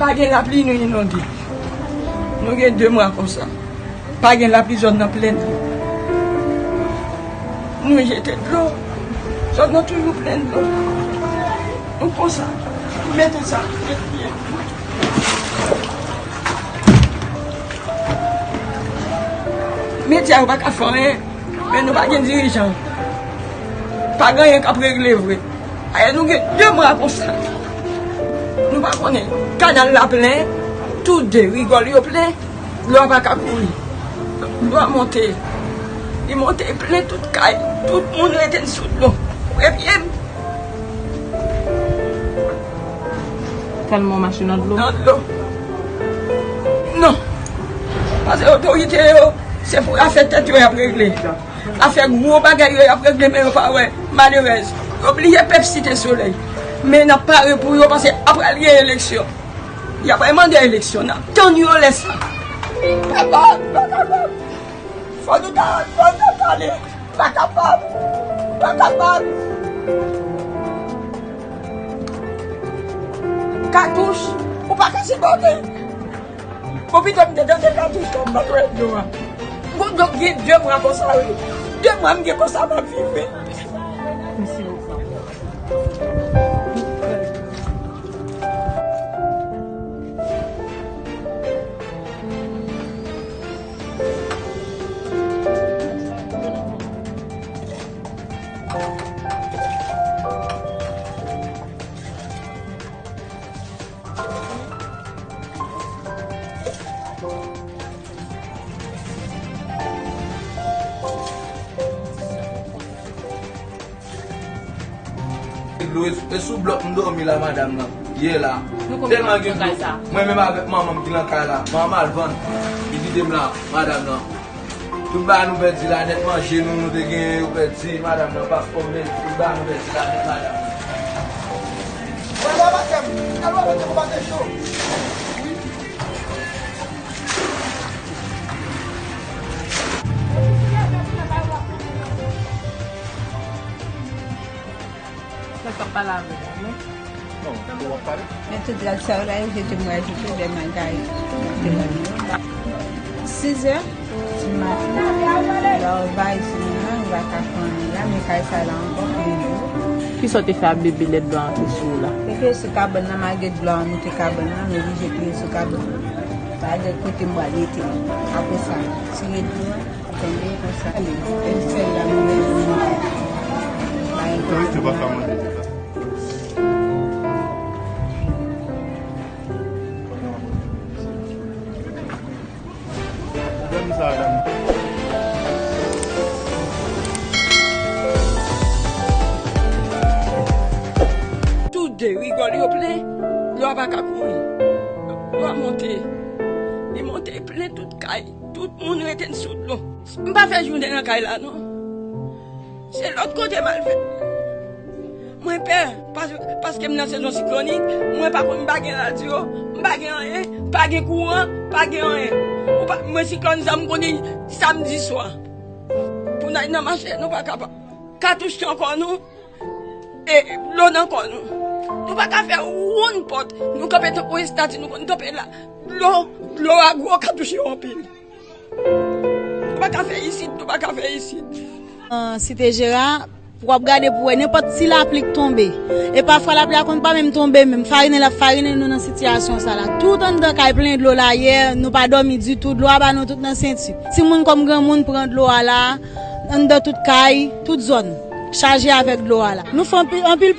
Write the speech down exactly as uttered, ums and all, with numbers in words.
Pa gen lapli, nou inonde. Nou gen de mwa konsa. Pa gen lapli, zòn nan plen dlo. Nou jete dlo. Zòn nan toujou plen dlo. Nou konsa. Mete sa. Medya yo pa ka fè anyen. Men nou pa gen dirijan. Pa gen anyen k ap regle vre. Ayè, nou gen de mwa konsa. Nou pa konnen. Kanal la plen, tou de rigòl yo plen, dlo a pa ka kouri. Dlo a monte. Li monte, plen tout kay. Tout moun rete sou dlo. Ou wè pye m? Tèlman w mache nan dlo. Nan dlo. Non. Paske otorite yo, se pou afè tèt yo y ap regle. Afè gwo bagay yo y ap regle, men yo pa wè. Malerèz. Yo bliye pèp Site Solèy. Men n ap pare pou yo, paske apre l gen eleksyon. Y ap mande eleksyon. N ap tann yo lè sa. Papa, nou pa kapab. Fò nou ta, fò nou ta pale. Pa kapab. Pa kapab. Katouch, ou pa ka sipòte. Bon, pito m te tande katouch la, m pa t wè dlo a. Bon, donk gen de mwa konsa, wi. De mwa m gen konsa m ap viv, wi. Mèsi bokou. Dlo, e, e sou blòk m dòmi la, madanm nan. Yè la. Nou konn tèlman gen dlo. Mwen menm avèk manman m ki nan kay la. Manman m al vann. Li kite m la, madanm nan. Tout bagay nou pèdi la nèt, manje nou, nou te genyen, yo pèdi, madanm nan, paspò m, tout bagay nou pèdi la nèt, madanm. Wè, lè batèm, lè batèm, batèm cho. Sa k ap pale avè w, non? Non, w ap pale? Men tout rad sa yo la, yo jete m rajoute lè m al gaye. Sizè di maten, la w bay sou mwen, m pa ka fè anyen la, men kay sa la ankò plen dlo. Kisa w te fè ak bebe lè dlo a antre sou ou la? Te fè sou kabann nan, malgre dlo a moute kabann nan, m oblije peye sou kabann nan. Sa vle di kote m pral rete. Apre sa, tire dlo a, tonbe konsa. Ale, e sèl la m gen pou mwen. Otorite pa ka mande. Pwoblèm sa a, dam. Tou de rigòl yo plen, dlo a pa ka kouri. Dlo a monte. Li monte, plen tout kay. Tout moun rete sou dlo. M pa fè jounen nan kay la, non. Se lòt kote m al fè. Mwen pè, pas-, paske m nan sezon siklonik, mwen pa konn, m pa gen radyo, m pa gen anyen, pa gen kouran, pa gen anyen. Ou pa, mwen siklòn sa m konnen samdi swa. Pou n al nan mache, nou pa kapab. Katouch nan kò nou, e dlo nan kò nou. Nou pa ka fè woun pòt. Nou kanpe tankou estati, nou konn kanpe la. Dlo, dlo a gwo, katouch yo anpil. Nou pa ka fè isit, nou pa ka fè isit. An Site Jera, w ap gade pou wè nenpòt ti lapli k tonbe. E pafwa lapli a konn pa menm tonbe menm. Farinen l ap farinen nou nan sitiyasyon sa la. Tout anndan kay plen dlo la yè, nou pa dòmi ditou, dlo a ba nou tout nan senti. Timoun kòm granmoun pran dlo a la, anndan tout kay, tout zòn chaje avèk dlo a la. Nou fè anpil, anpil